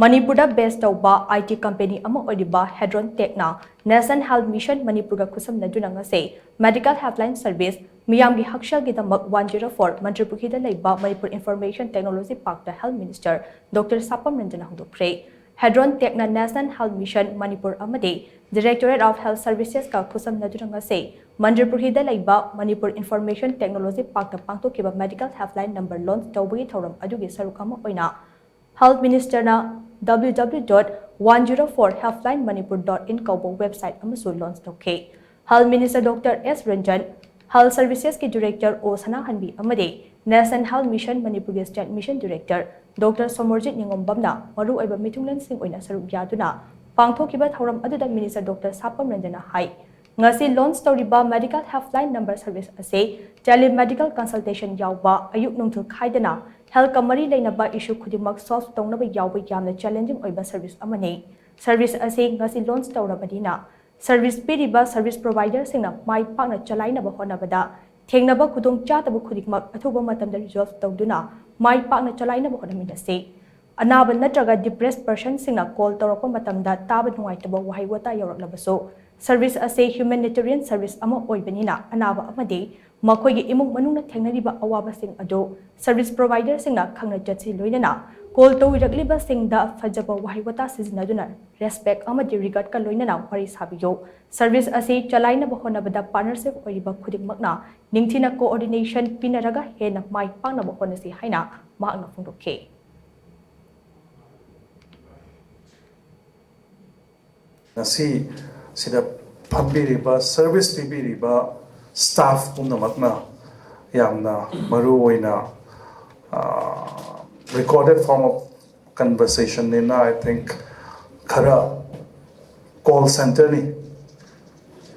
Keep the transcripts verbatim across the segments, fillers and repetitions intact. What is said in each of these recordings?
ꯃꯅꯤꯄꯨꯔꯗ ꯕꯦꯁ ꯇꯧꯕ ꯑꯥꯏ T company ꯑꯃ ꯑꯣꯏꯔꯤꯕ ꯍꯦꯗ꯭ꯔꯣꯟ ꯇꯦꯛꯅ ꯅꯦꯁꯅꯦꯜ ꯍꯦꯜꯊ ꯃꯤꯁꯟ ꯃꯅꯤꯄꯨꯔꯒ ꯈꯨꯠꯁꯝꯅꯗꯨꯅ ꯉꯁꯤ ꯃꯦꯗꯤꯀꯦꯜ ꯍꯦꯜꯞꯂꯥꯏꯟ ꯁꯔꯚꯤꯁ, ꯃꯤꯌꯥꯝꯒꯤ ꯍꯛꯁꯦꯜꯒꯤꯗꯃꯛ ꯋꯥꯟ ꯖꯤꯔꯣ ꯐꯣꯔ, ꯃꯟꯇ꯭ꯔꯤꯄꯨꯈ꯭ꯔꯤꯗ ꯂꯩꯕ ꯃꯅꯤꯄꯨꯔ ꯏꯟꯐꯣꯔꯃꯦꯁꯟ ꯇꯦꯛꯅꯣꯂꯣꯖꯤ ꯄꯥꯔꯛꯇ ꯍꯦꯜꯊ ꯃꯤꯅꯤꯁꯇꯔ ꯗꯣꯛꯇꯔ ꯁꯥꯄꯝ ꯔꯟꯖꯟꯅ ꯍꯧꯗꯣꯛꯈ꯭ꯔꯦ꯫ ꯍꯦꯗ꯭ꯔꯣꯟ ꯇꯦꯛꯅ ꯅꯦꯁꯅꯦꯜ ꯍꯦꯜꯊ ꯃꯤꯁꯟ ꯃꯅꯤꯄꯨꯔ ꯑꯃꯗꯤ ꯗꯤꯔꯦꯛꯇꯣꯔꯦꯠ ꯑꯣꯐ ꯍꯦꯜꯊ ꯁꯔꯚꯤꯁꯦꯁꯀ ꯈꯨꯠꯁꯝꯅꯗꯨꯅ ꯉꯁꯤ ꯃꯟꯇ꯭ꯔꯤꯄꯨꯈ꯭ꯔꯤꯗ ꯂꯩꯕ ꯃꯅꯤꯄꯨꯔ ꯏꯟꯐꯣꯔꯃꯦꯁꯟ ꯇꯦꯛꯅꯣꯂꯣꯖꯤ ꯄꯥꯔꯛꯇ ꯄꯥꯡꯊꯣꯛꯈꯤꯕ ꯃꯦꯗꯤꯀꯦꯜ ꯍꯦꯜꯞꯂꯥꯏꯟ ꯅꯝꯕꯔ ꯂꯣꯟꯆ ꯇꯧꯕꯒꯤ ꯊꯧꯔꯝ ꯑꯗꯨꯒꯤ ꯁꯔꯨꯛ ꯑꯃ ꯑꯣꯏꯅ health ꯃꯤꯅꯤꯁꯇꯔꯅ W W W dot one zero four helpline manipur dot in ꯀꯧꯕ ꯋꯦꯕꯁꯥꯏꯠ ꯑꯃꯁꯨ ꯂꯣꯟꯆ ꯇꯧꯈꯤ꯫ Health minister doctor S Ranjan, health ꯁꯔꯚꯤꯁꯦꯁꯀꯤ ꯗꯤꯔꯦꯛꯇꯔ ꯑꯣ ꯁꯅꯥꯍꯟꯕꯤ ꯑꯃꯗꯤ ꯅꯦꯁꯅꯦꯜ ꯍꯦꯜꯊ ꯃꯤꯁꯟ ꯃꯅꯤꯄꯨꯔꯒꯤ state mission director doctor Somorjit ꯅꯤꯉꯣꯝꯕꯝꯅ ꯃꯔꯨꯑꯣꯏꯕ ꯃꯤꯊꯨꯡꯂꯦꯟꯁꯤꯡ ꯑꯣꯏꯅ ꯁꯔꯨꯛ ꯌꯥꯗꯨꯅ ꯄꯥꯡꯊꯣꯛꯈꯤꯕ ꯊꯧꯔꯝ ꯑꯗꯨꯗ ꯃꯤꯅꯤꯁꯇꯔ ꯗꯣꯛꯇꯔ ꯁꯥꯄꯝ ꯔꯟꯖꯟꯅ ꯍꯥꯏ, ꯉꯁꯤ ꯂꯣꯟꯆ ꯇꯧꯔꯤꯕ ꯃꯦꯗꯤꯀꯦꯜ ꯍꯦꯜꯞꯂꯥꯏꯟ ꯅꯝꯕꯔ ꯁꯔꯚꯤꯁ ꯑꯁꯤ ꯇꯦꯂꯤꯃꯦꯗꯤꯀꯦꯜ ꯀꯟꯁꯜꯇꯦꯁꯟ ꯌꯥꯎꯕ, ꯑꯌꯨꯛ ꯅꯨꯡꯊꯤꯜ ꯈꯥꯏꯗꯅ ꯍꯦꯜꯊꯀ ꯃꯔꯤ ꯂꯩꯅꯕ ꯏꯁꯨ ꯈꯨꯗꯤꯡꯃꯛ ꯁꯣꯜꯚ ꯇꯧꯅꯕ ꯌꯥꯎꯕ ꯌꯥꯝꯅ ꯆꯦꯂꯦꯟꯖꯤꯡ ꯑꯣꯏꯕ ꯁꯔꯚꯤꯁ ꯑꯃꯅꯤ꯫ ꯁꯔꯚꯤꯁ ꯑꯁꯤ ꯉꯁꯤ ꯂꯣꯟꯆ ꯇꯧꯔꯕꯅꯤꯅ ꯁꯔꯚꯤꯁ ꯄꯤꯔꯤꯕ ꯁꯔꯚꯤꯁ ꯄ꯭ꯔꯣꯚꯥꯏꯗꯔꯁꯤꯡꯅ ꯃꯥꯏ ꯄꯥꯛꯅ ꯆꯂꯥꯏꯅꯕ ꯍꯣꯠꯅꯕꯗ ꯊꯦꯡꯅꯕ ꯈꯨꯗꯣꯡꯆꯥꯗꯕ ꯈꯨꯗꯤꯡꯃꯛ ꯑꯊꯨꯕ ꯃꯇꯝꯗ ꯔꯤꯖꯣꯜꯚ ꯇꯧꯗꯨꯅ ꯃꯥꯏ ꯄꯥꯛꯅ ꯆꯂꯥꯏꯅꯕ ꯍꯣꯠꯅꯃꯤꯟꯅꯁꯤ꯫ ꯑꯅꯥꯕ ꯅꯠꯇ꯭ꯔꯒ ꯗꯤꯄ꯭ꯔꯦꯁ ꯄꯔꯁꯟꯁꯤꯡꯅ ꯀꯣꯜ ꯇꯧꯔꯛꯄ ꯃꯇꯝꯗ ꯇꯥꯕ ꯅꯨꯡꯉꯥꯏꯇꯕ ꯋꯥꯍꯩ ꯋꯥꯇꯥ ꯌꯧꯔꯛꯂꯕꯁꯨ, ꯁꯔꯚꯤꯁ ꯑꯁꯤ ꯍ꯭ꯌꯨꯃꯦꯅꯤꯇꯦꯔꯤꯌꯟ ꯁꯔꯚꯤꯁ ꯑꯃ ꯑꯣꯏꯕꯅꯤꯅ ꯑꯅꯥꯕ ꯑꯃꯗꯤ ꯃꯈꯣꯏꯒꯤ ꯏꯃꯨꯡ ꯃꯅꯨꯡꯅ ꯊꯦꯡꯅꯔꯤꯕ ꯑꯋꯥꯕꯁꯤꯡ ꯑꯗꯨ ꯁꯔꯚꯤꯁ ꯄ꯭ꯔꯣꯚꯥꯏꯗꯔꯁꯤꯡꯅ ꯈꯪꯅ ꯆꯠꯁꯤ ꯂꯣꯏꯅꯅ ꯀꯣꯜ ꯇꯧꯕꯤꯔꯛꯂꯤꯕꯁꯤꯡꯗ ꯐꯖꯕ ꯋꯥꯍꯩ ꯋꯥꯇꯥ ꯁꯤꯖꯤꯟꯅꯗꯨꯅ ꯔꯦꯁꯄꯦꯛ ꯑꯃꯗꯤ ꯔꯤꯒꯥꯔꯗꯀ ꯂꯣꯏꯅꯅ ꯋꯥꯔꯤ ꯁꯥꯕꯤꯌꯨ꯫ ꯁꯔꯚꯤꯁ ꯑꯁꯤ ꯆꯂꯥꯏꯅꯕ ꯍꯣꯠꯅꯕꯗ ꯄꯥꯔꯠꯅꯔꯁꯤꯞ ꯑꯣꯏꯔꯤꯕ ꯈꯨꯗꯤꯡꯃꯛꯅ ꯅꯤꯡꯊꯤꯅ ꯀꯣꯑꯣꯔꯗꯤꯅꯦꯁꯟ ꯄꯤꯅꯔꯒ ꯍꯦꯟꯅ ꯃꯥꯏ ꯄꯥꯛꯅꯕ ꯍꯣꯠꯅꯁꯤ ꯍꯥꯏꯅ ꯃꯍꯥꯛꯅ ꯐꯣꯡꯗꯣꯛꯈꯤ꯫ ꯉꯁꯤ ꯁꯤꯗ ꯐꯝꯕꯤꯔꯤꯕ, ꯁꯔꯚꯤꯁ ꯄꯤꯕꯤꯔꯤꯕ ꯁ꯭ꯇꯥꯐ ꯄꯨꯝꯅꯃꯛꯅ ꯌꯥꯝꯅ ꯃꯔꯨ ꯑꯣꯏꯅ, recorded form of conversationꯅꯤꯅ, I think, ꯈꯔ ꯀꯣꯜ ꯁꯦꯟꯇꯔꯅꯤ,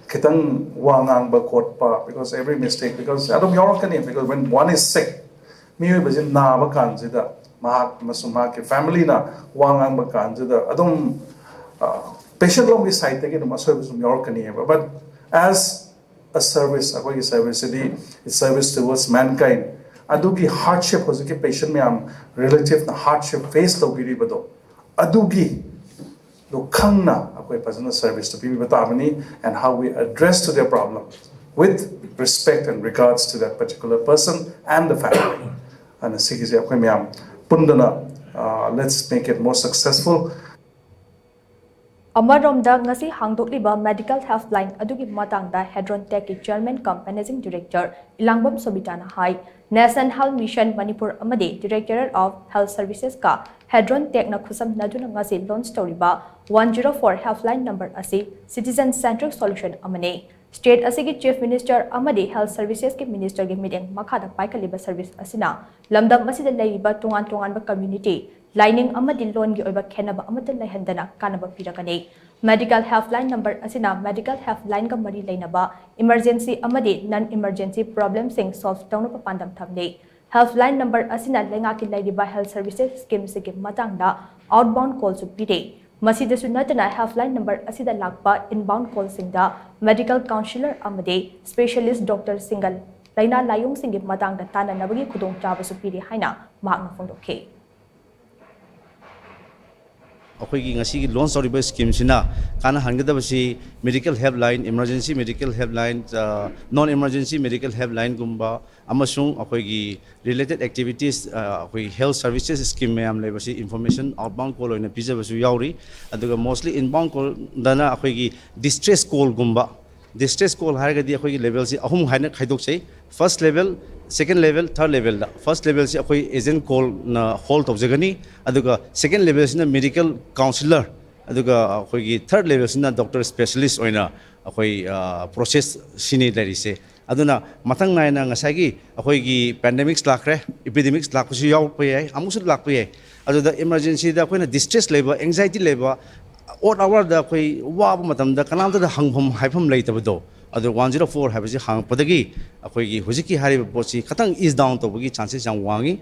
ꯈꯤꯇꯪ ꯋꯥ ꯉꯥꯡꯕ ꯈꯣꯠꯄ, because every mistake, because ꯑꯗꯨꯝ ꯌꯥꯎꯔꯛꯀꯅꯤ, because when one is sick, ꯃꯤꯑꯣꯏꯕꯁꯤ ꯅꯥꯕ ꯀꯥꯟꯁꯤꯗ ꯃꯍꯥꯛ ꯑꯃꯁꯨꯡ ꯃꯍꯥꯛꯀꯤ ꯐꯦꯃꯤꯂꯤꯅ ꯋꯥ ꯉꯥꯡꯕ ꯀꯥꯟꯁꯤꯗ ꯑꯗꯨꯝ ꯄꯦꯁꯦꯟ ꯂꯣꯝꯒꯤ ꯁꯥꯏꯠꯇꯒꯤ ꯑꯗꯨꯝ ꯑꯁꯣꯏꯕꯁꯨ ꯑꯗꯨꯝ ꯌꯥꯎꯔꯛꯀꯅꯤꯕ꯫ But as a service, ꯑꯩꯈꯣꯏꯒꯤ ꯁꯔꯚꯤꯁꯁꯤꯗꯤ service towards mankind, ꯑꯗꯨꯒꯤ ꯍꯥꯔꯗꯁꯤꯞ, ꯍꯧꯖꯤꯛꯀꯤ ꯄꯦꯁꯦꯟ ꯃꯌꯥꯝ, ꯔꯤꯂꯦꯇꯤꯚꯅ ꯍꯥꯔꯗꯁꯤꯞ ꯐꯦꯁ ꯇꯧꯕꯤꯔꯤꯕꯗꯣ, ꯑꯗꯨꯒꯤ ꯂꯨꯈꯪꯅ ꯑꯩꯈꯣꯏ ꯐꯖꯅ service ꯇꯨ ꯄꯤꯕꯤꯕ ꯇꯥꯕꯅꯤ, and how we address to their problem with respect and regards to that particular person and the family. ꯑꯗꯨꯅ ꯁꯤꯒꯤꯁꯦ ꯑꯩꯈꯣꯏ ꯃꯌꯥꯝ ꯄꯨꯟꯗꯅ, uh, let's make it more successful. ꯑꯃꯔꯣꯝꯗ, ꯉꯁꯤ ꯍꯥꯡꯗꯣꯛꯂꯤꯕ Medical Helpline ꯑꯗꯨꯒꯤ ꯃꯇꯥꯡꯗ Hedron Tech ꯀꯤ Chairman cum Managing Director ꯏꯂꯥꯡꯕꯝ ꯁꯣꯕꯤꯇꯥꯅ ꯍꯥꯏ, National Health Mission Manipur ꯑꯃꯗꯤ Directorate of Health Services ꯀ Hedron Tech ꯅ ꯈꯨꯠꯁꯝꯅꯗꯨꯅ ꯉꯁꯤ launch ꯇꯧꯔꯤꯕ one zero four helpline number ꯑꯁꯤ citizen centric solution ꯑꯃꯅꯤ꯫ State ꯑꯁꯤꯒꯤ Chief Minister ꯑꯃꯗꯤ Health Services ꯀꯤ Minister ꯒꯤ ꯃꯤꯠꯌꯦꯡ ꯃꯈꯥꯗ ꯄꯥꯏꯈꯠꯂꯤꯕ service ꯑꯁꯤꯅ ꯂꯝꯗꯝ ꯑꯁꯤꯗ ꯂꯩꯔꯤꯕ ꯇꯣꯉꯥꯟ ꯇꯣꯉꯥꯟꯕ community, ꯂꯥꯏꯅꯤꯡ ꯑꯃꯗꯤ ꯂꯣꯟꯒꯤ ꯑꯣꯏꯕ ꯈꯦꯠꯅꯕ ꯑꯃꯠꯇ ꯂꯩꯍꯟꯗꯅ ꯀꯥꯟꯅꯕ ꯄꯤꯔꯒꯅꯤ꯫ Medical Helpline number ꯑꯁꯤꯅ Medical Helpline ꯒ ꯃꯔꯤ ꯂꯩꯅꯕ emergency ꯑꯃꯗꯤ non emergency problem ꯁꯤꯡ solve ꯇꯧꯅꯕ ꯄꯥꯟꯗꯝ ꯊꯝꯂꯤ꯫ Helpline number ꯑꯁꯤꯅ ꯂꯩꯉꯥꯛꯀꯤ ꯂꯩꯔꯤꯕ health services scheme ꯁꯤꯡꯒꯤ ꯃꯇꯥꯡꯗ outbound call ꯁꯨ ꯄꯤꯔꯤ꯫ ꯃꯁꯤꯗꯁꯨ ꯅꯠꯇꯅ, helpline number ꯑꯁꯤꯗ ꯂꯥꯛꯄ inbound call ꯁꯤꯡꯗ medical counsellor ꯑꯃꯗꯤ specialist doctor ꯁꯤꯡꯒ ꯂꯥꯏꯅꯥ ꯂꯥꯏꯑꯣꯡꯁꯤꯡꯒꯤ ꯃꯇꯥꯡꯗ ꯇꯥꯟꯅꯅꯕꯒꯤ ꯈꯨꯗꯣꯡꯆꯥꯕꯁꯨ ꯄꯤꯔꯤ ꯍꯥꯏꯅ ꯃꯍꯥꯛꯅ ꯐꯣꯡꯗꯣꯛꯈꯤ꯫ ꯑꯩꯈꯣꯏꯒꯤ ꯉꯁꯤꯒꯤ launch ꯇꯧꯔꯤꯕ scheme ꯁꯤꯅ ꯀꯥꯟꯅꯍꯟꯒꯗꯕꯁꯤ Medical Helpline, Emergency Medical Helpline, ꯑ, Non Emergency Medical Helpline ꯒꯨꯝꯕ ꯑꯃꯁꯨꯡ ꯑꯩꯈꯣꯏꯒꯤ related activities, ꯑ, ꯑꯩꯈꯣꯏꯒꯤ health services scheme ꯃꯌꯥꯝ ꯂꯩꯕꯁꯤ information outbound call ꯑꯣꯏꯅ ꯄꯤꯖꯕꯁꯨ ꯌꯥꯎꯔꯤ꯫ ꯑꯗꯨꯒ mostly inbound call ꯗꯅ ꯑꯩꯈꯣꯏꯒꯤ distress call ꯒꯨꯝꯕ, distress call ꯍꯥꯏꯔꯒꯗꯤ ꯑꯩꯈꯣꯏꯒꯤ level ꯁꯤ ꯑꯍꯨꯝ ꯍꯥꯏꯅ ꯈꯥꯏꯗꯣꯛꯆꯩ: first level, second level, third level ꯗ꯫ First level ꯁꯤ ꯑꯩꯈꯣꯏ agent call ꯅ hold ꯇꯧꯖꯒꯅꯤ, ꯑꯗꯨꯒ second level ꯁꯤꯅ medical counsellor, ꯑꯗꯨꯒ ꯑꯩꯈꯣꯏꯒꯤ third level ꯁꯤꯅ doctor specialist ꯑꯣꯏꯅ ꯑꯩꯈꯣꯏ, ꯑ, process ꯁꯤꯅꯤ ꯂꯩꯔꯤꯁꯦ꯫ ꯑꯗꯨꯅ ꯃꯊꯪ ꯅꯥꯏꯅ ꯉꯁꯥꯏꯒꯤ ꯑꯩꯈꯣꯏꯒꯤ pandemics ꯂꯥꯛꯈ꯭ꯔꯦ, epidemics ꯂꯥꯛꯄꯁꯨ ꯌꯥꯎꯔꯛꯄ ꯌꯥꯏ, ꯑꯃꯨꯛꯁꯨ ꯂꯥꯛꯄ ꯌꯥꯏ꯫ ꯑꯗꯨꯗ emergency ꯗ ꯑꯩꯈꯣꯏꯅ distress ꯂꯩꯕ, anxiety ꯂꯩꯕ, odd hour ꯗ ꯑꯩꯈꯣꯏ ꯋꯥꯕ ꯃꯇꯝꯗ ꯀꯅꯥꯝꯇꯗ ꯍꯪꯐꯝ ꯍꯥꯏꯐꯝ ꯂꯩꯇꯕꯗꯣ, ꯑꯗꯣ one zero four ꯍꯥꯏꯕꯁꯤ ꯍꯥꯡꯉꯛꯄꯗꯒꯤ ꯑꯩꯈꯣꯏꯒꯤ ꯍꯧꯖꯤꯛꯀꯤ ꯍꯥꯏꯔꯤꯕ ꯄꯣꯠꯁꯤ ꯈꯇꯪ ease down ꯇꯧꯕꯒꯤ chances ꯌꯥꯝ ꯋꯥꯡꯉꯤ꯫